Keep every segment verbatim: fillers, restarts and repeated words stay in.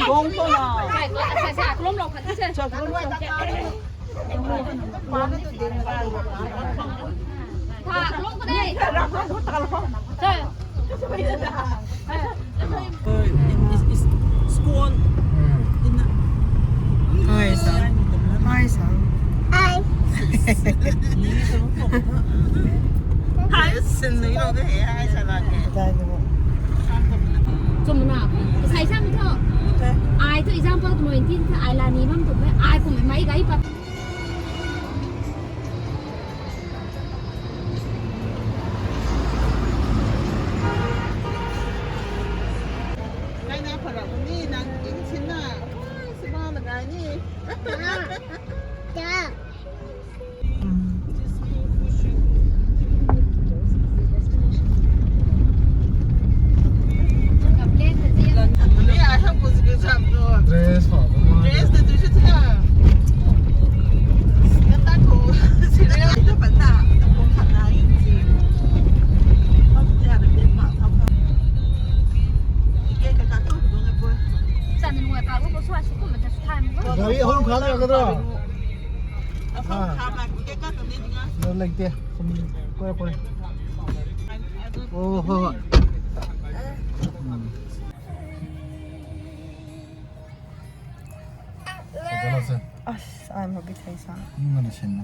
Bong bong na. Sa, sa, sa, kulom lo khat se. Sa, kulom lo. Tha, kulom ko de. Sa. It's, it's, it's gone. Hi, Sam. Hi, Sam. Hi. Hi, Sam. Hi, Sam. Chumna, kasai sam tho. Ai thu example tu mo intin tha ai la ni bam tu me ai kum mai gai pa. Kai na pharap ni nang king sin na. Sima na gai ni. Gari hon kha lei kadra. Ah. Lo lei te. Kum koi koi. Oh, ho, ho. Hmm. As, I'm a bit hei sa. Ni mana sen na.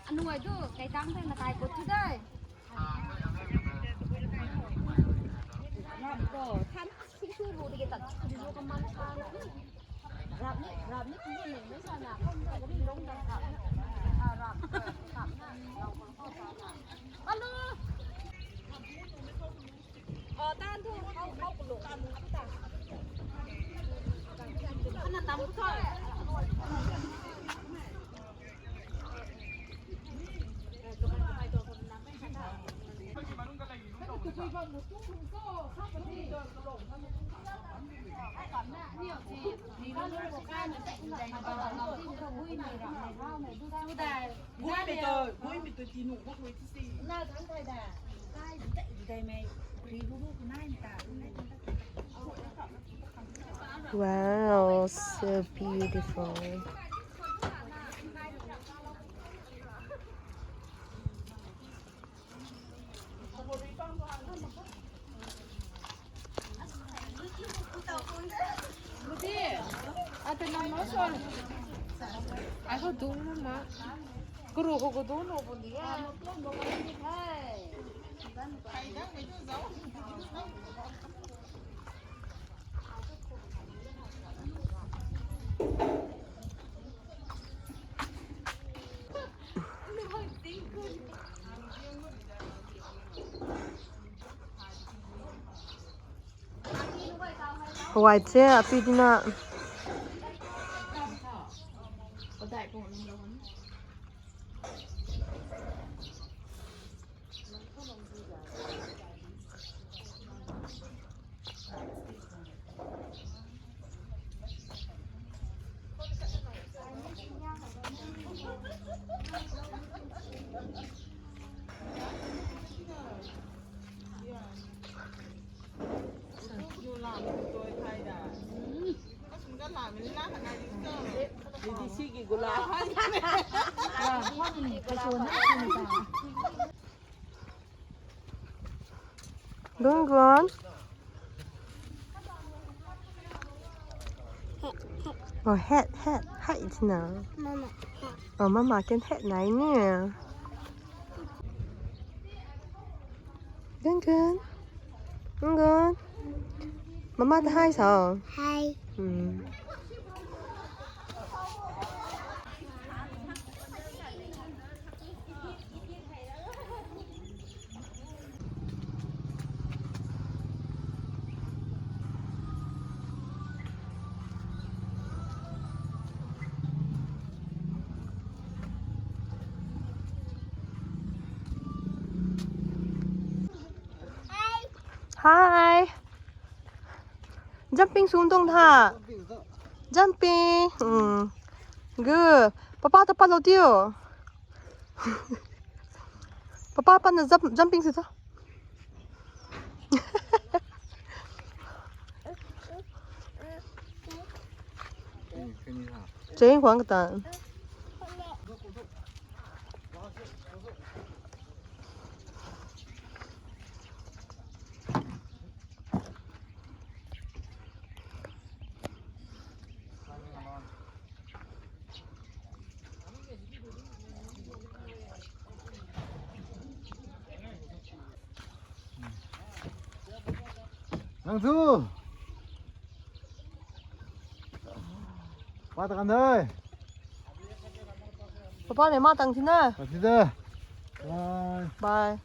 Anuai tu kai tang tang na kai kut tu dai. Rap ko, than sing sui bu tiki tat, sui bu kaman sa na. Rap ni, rap ni, ni ni, ni sa na, kom ka ri long da rap na. Ah, rap, rap na, lau ko sa na. Hello. Oh, tan tu, kau, kau ko lo, tan tu ta. Ana tam ko. Wow, so beautiful. Hawai che, apui dina. Gungun. Oh, het, het, het na. Mama. Oh, mama kan het nai ni. Gungun. Gungun. Mama ta hi sa. Hi. Hmm. Hi. Jumping sw tuang tha. Jumping. Hmm. Good. Papa ta pat lou tiu. Papa patna jump, jumping sw tha. Cheng khwang kata. Nang thu. Pa ta kan dei. Papa ne ma tang thina. Tang thina. Bye. Bye.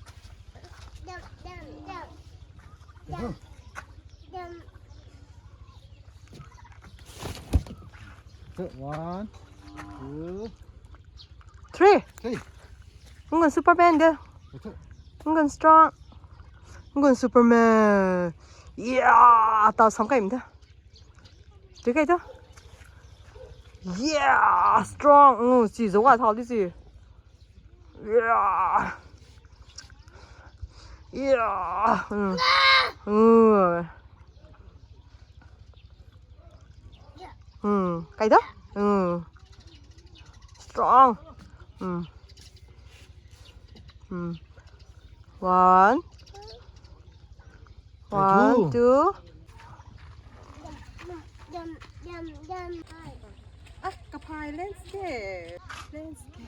One, two, three. Three. Ngun Superman de. Ngun strong. Ngun Superman. Yeah, tau sam kai mi de. Tui kai tu. Yeah, strong. Ngu si zo wa thau di si. Yeah. Yeah. Mm. Mm. Mm. Kai da? Mm. Strong. Mm. Mm. One. One, two. Ah, kaphai lens ke. Lens ke.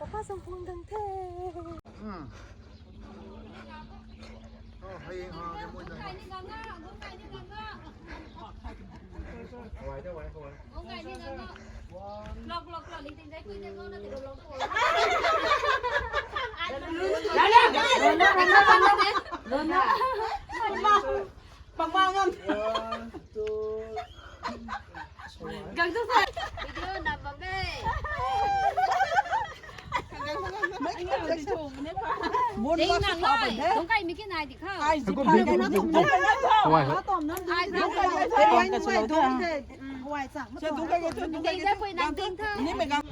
Papa samphung dang the. Hmm. Oh, hai ha, hai mo dang. Wai da, wai, wai. One, two. Gang tu sa. Video na bam e. Ding nang nai. Dong kai mi ki nai di kha. Ai, zi phai na tum na. Wai. Ai, dong kai. Dong kai. Dong kai. Ding da koi nang ding tha. Ni me gang.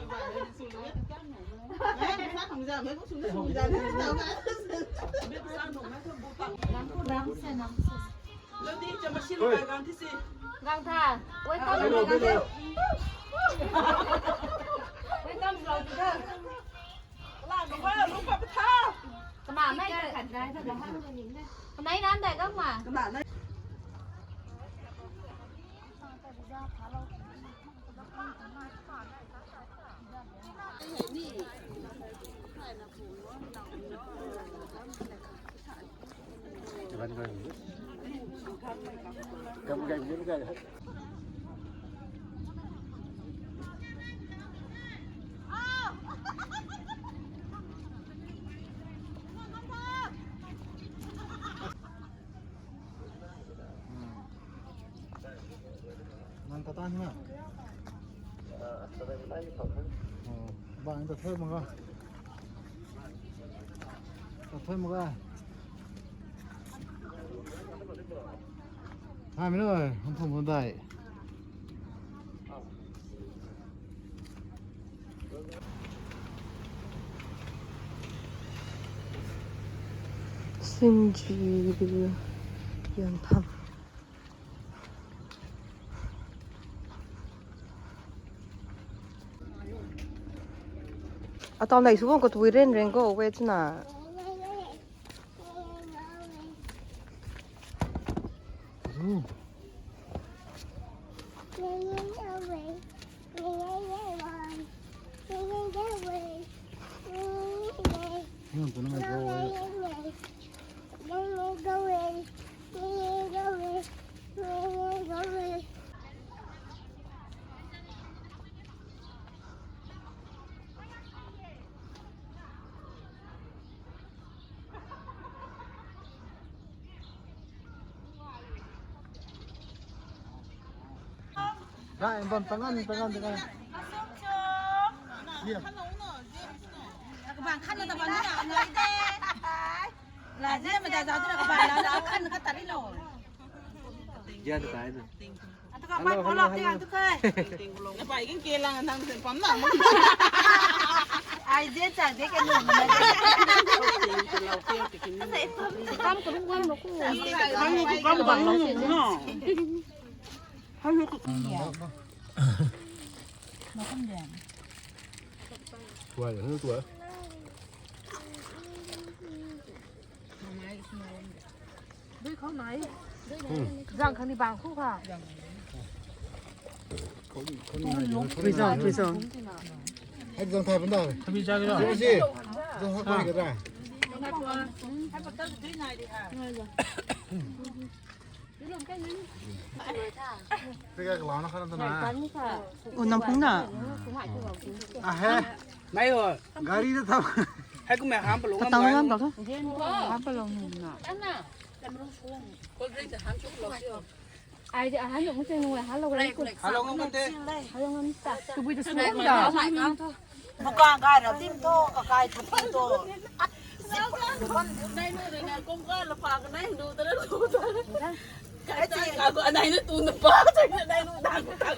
Gang tha. Welcome, welcome. Welcome, welcome. Kama nai ka khat nai ta ha. Kanai nan dai gang ma. Nang katan na. Oh, bang ta thoi manga. Ta thoi manga. Hai mi noi, hum thum hum dai. Sinji yan tham. Atau nai su ko tui ren ren ko we chuna. Rai, bam tangan, tangan, tangan. Bang khan na ta bang na ngai de. La je ma da za tu na ka bang la na khan ka ta ri lo. Dia ta tai na. Atu ka mai polo te atu kai. Na pai kin ke lang nang sen pam na. Ai je cha de ke nu. Kam ko kam lo ko. Kam ko kam bang lo no. Tuai, hei tuai. Zang khang ni bang khu kha. Tui zang, tui zang. Hei zang thai pun da. Kami cha kira. Zang si. Zang hak pai ka da. Pika ka lau na kha na ta na. O, nam phung na. A he. Nai ho. Gari ta thau. Hei kum ham palung. Tang ngam ba ka. Ham palung na. Ai de a han nung se nung ha lo. Ha lo ngam te. Ha lo ngam ta. Tu bui ta su ngam da. Maka kai ra tim tho, ka kai tha tim tho. Nai nu de na kong ka la pa ka nai nu ta na lu ta. Kai chi ka ko anai na tu na pa ta na nai nu dang ta.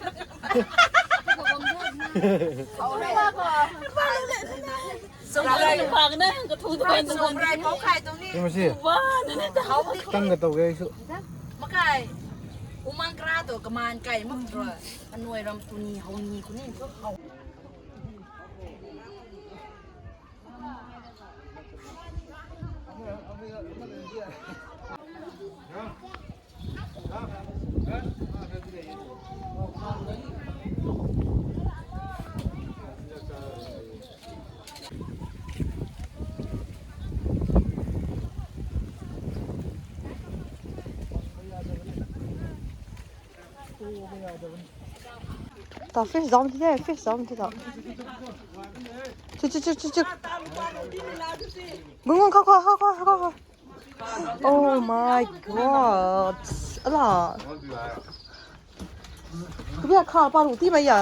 Songrai pa ka nai ka thu ta na. Songrai pau khai tu ni. Ni ma si. Wa na na ta. Tang ka tau ge su. Makai. Umang kra to kaman kai mak tro. Anoi ram tu ni hau ni ku ni tu hau. Ta fish zam ti de, fish zam ti ta. Chu, chu, chu, chu, chu. Bung, bung, khou, khou, khou, khou, khou, khou. Oh my God. Ala. Kubia kha pa ru ti mai ya.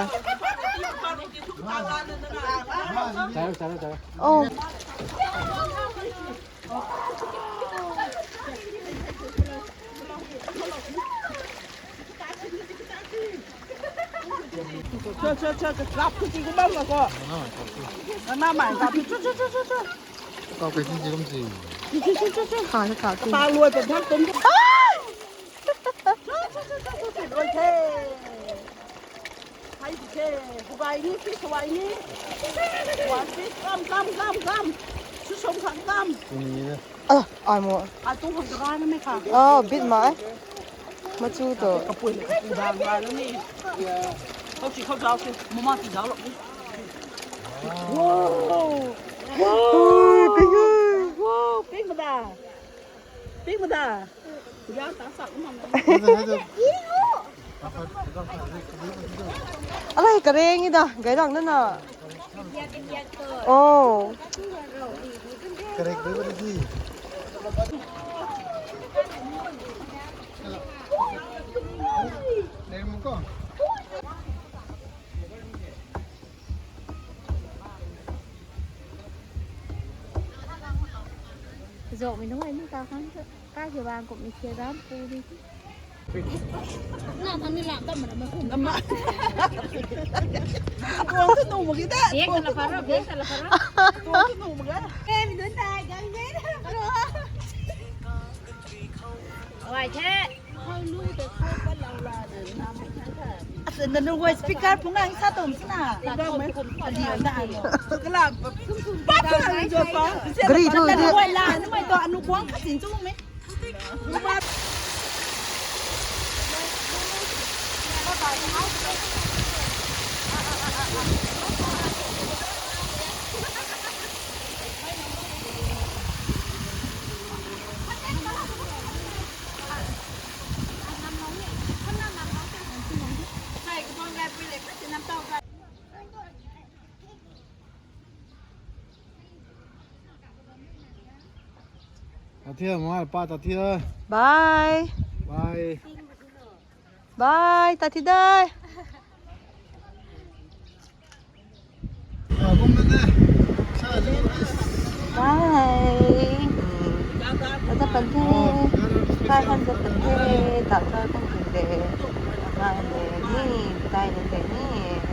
Chalo, chalo, chalo. Oh. Cho, cho, cho, cho, lap tu ti kum bam la ko. Na, na, mai, lap tu, cho, cho, cho, cho, cho. Kau kai ti ti kum ti. Cho, cho, cho, cho. Kha, kha, kha. Ta luai pe thak tum. Cho, cho, cho, cho, cho, cho, luai the. Hai di the, huai ni, fish huai ni. One fish, come, come, come, come. Su som khang come. Tuni na. Ah, ai mo. Ai tu hang dra na me kha. Oh, bit mai. Machu to. Kapui na kapu dang la na ni. Khou chi khou zau si, mama chi zau lo. Wow. Wow. Ping. Wow, ping ma da. Ping ma da. Alai, kareng i da, gairang na na. Oh. Kareng bui bui di. Neng mo ko. Zok mi nung ai ni ka khang ka ke bang kum mi ke ram pu di. Na thang ni lam tam na ma kum. Tuang tu nung ma ki da. Bek la pharo, bek la pharo. Tuang tu nung ma ga. Ke mi dun tai gang de. Wai the. Asa, nanu guay speaker phung nang sa tom sina. Liu na. Kala, pa pa nang jo pa. Gari thu na di. Guay la, na mai to anu guang kha sin chu me. Tathia, mama, pa, tathia. Bye. Bye. Bye, tathia dai. Bye. Tathia pan the. Bye, han zat pan the. Tathia pan the. Bye, ni. Bye, ni.